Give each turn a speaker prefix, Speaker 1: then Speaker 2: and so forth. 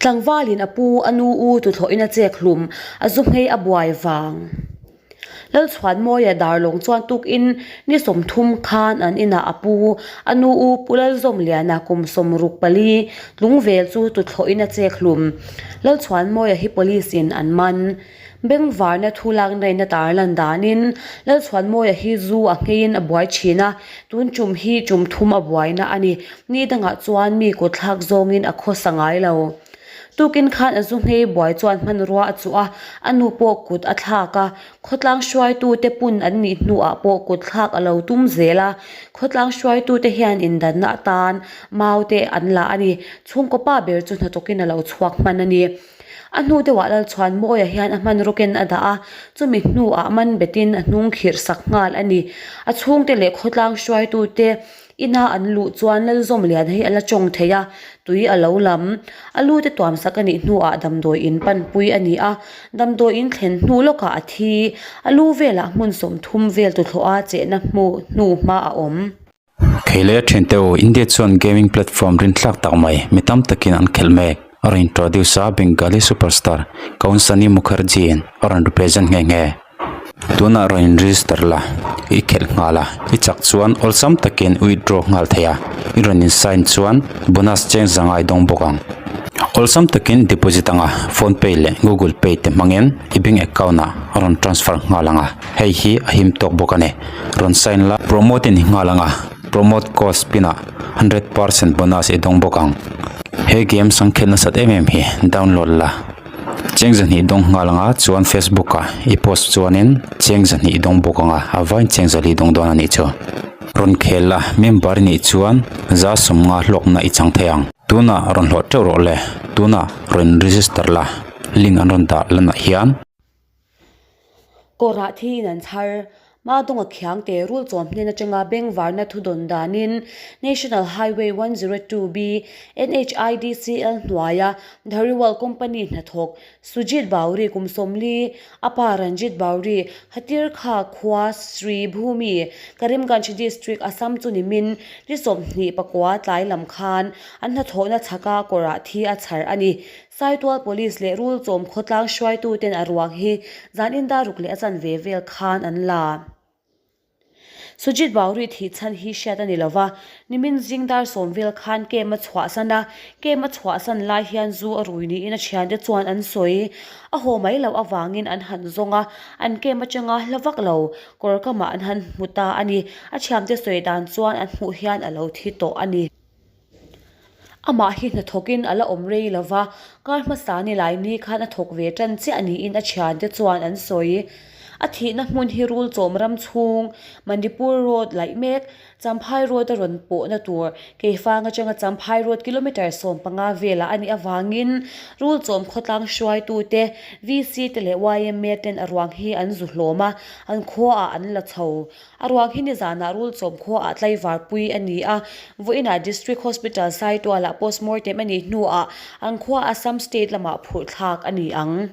Speaker 1: Tlangvalin a pu, a nu u tuthlawhin a chek hlum, a zu nghei a buai vang. Lalchhuanmawia Darlawng chuan tukin ni 30 khan an inah a pu, a nu u Pu Lalzawmliana kum 64 tlungvel chu tuthlawhin a chek hlum. Lalchhuanmawia hi police in an man. Bengvarna thu lakna in a tarlan danin Lalchhuanmawia hi zu a ngheiin a buai thin a, tun tum hi tum thum a buaina a ni. Ni dangah chuan mi kutthlak zawngin a khawsa ngai lo. Tukin khan a zu nghei buai chuan hmanrua a chuh a, a nu pawh kut a thlak a, khawtlang hruaitute pun an nih hnuah pawh kut thlak a lo tum zel a, khawtlang hruaitute hian indanna atan mau te an la a ni. Chhungkaw pa ber chu hnathawkin a lo chhuak hman a ni. A hnu deuhah Lalchhuanmawia hian a hmanrawkin a dah a, chumi hnuah man betin a hnung khirh sak nghal a ni. A chhungte leh khawtlang hruaitute ina an luh chuan Lalzawmliana hi a la tawng thei a, tui a lo lam. A lu te tuam sak a nih hnuah damdawi in panpui a ni a, damdawi in thlen hnu lawkah a thi. A lu velah hmun 30 vel tuthlawha chehna hmu hnu hma a awm.
Speaker 2: Kheile thiante u, India chuan gaming platform rinthlak tak mai mi tam takin an khelh mek. A rawn introduce a, Bengali superstar Kaunsani Mukherjee in a rawn represent nghe nghe. Tunah rawn in register la, i khelh nghal a, i chak chuan awlsam takin withdraw nghal thei a, i rawn in sign chuan bonus cheng zanga i dawng bawk ang. Awlsam takin deposit anga phone pay leh google pay te hmangin i bank account ah a rawn transfer nghal ang a. Hei hi a him tawk bawk a ni. Rawn sign la. Promote in nghal ang a, promote code spin ah 100% bonus i dawng bawk ang. He game sangkhelh nasat em em hi download la. Cheng 200 dawng nghal ang a, chuan Facebook ah i post chuanin cheng 200 i dawng bawk ang a, a vaiin cheng 4 dawng dawn a nih chu. Rawn khel la, member i nih chuan 50% hlawkna i chang thei ang. Tunah rawn hlawh teuh rawh le, tunah rawn register la, link an rawn dah lanah hian.
Speaker 1: Kawrah thiin an chhar. Madonga Khiangte rul chawm hnen atanga bengvarna thu dawn danin National Highway 102B NHIDCL hnuaia Dhariwal Company hnathawk Sujit Bauri kum 40, a pa Ranjit Bauri, Hatirkha khua Sri Bhumi, Karimganj District, Assam chu nimin ni 29 tlai lam khan an hnathawhna chhaka kawrah thi a chhar a ni. Saitual Police leh Rulchawm khawtlang hruaituten a ruang hi zan indaruk leh a chanve vel khan an la. Sujit Bauri thih chhan hi hriat a ni lova, nimin zing dar 10 vel khan camp a chhuahsan a, camp a chhuahsan lai hian zu a rui niin a thiante chuan an sawi. A haw mai loh avangin an han zawng a, an camp atanga hla vak lo kawr kamah an han hmu ta a ni. A thiamte sawi dan chuan an hmuh hian a lo thi tawh a ni. Amah hi hnathawkin a la awm rei lo va, kar hmasa ni lai ni khan a thawk ve tan chiah niin a thiante chuan an sawi. A thihna hmun hi Rulchawm ram chhung, Manipur Road laih mek, Champhai Road a rawn pawhna tur, Keifang atanga Champhai Road kilometre 15 velah a nih avangin Rulchawm khawtlang hruaitute, VC te leh yma ten a ruang hi an zu hlawm a, an khuaah an la chho. A ruang hi nizanah Rulchawm khuaah tlaivarpui a ni a, vawiinah District Hospital Saitualah postmortem a nih hnuah an khua Assam State lamah phurh thlak a ni ang.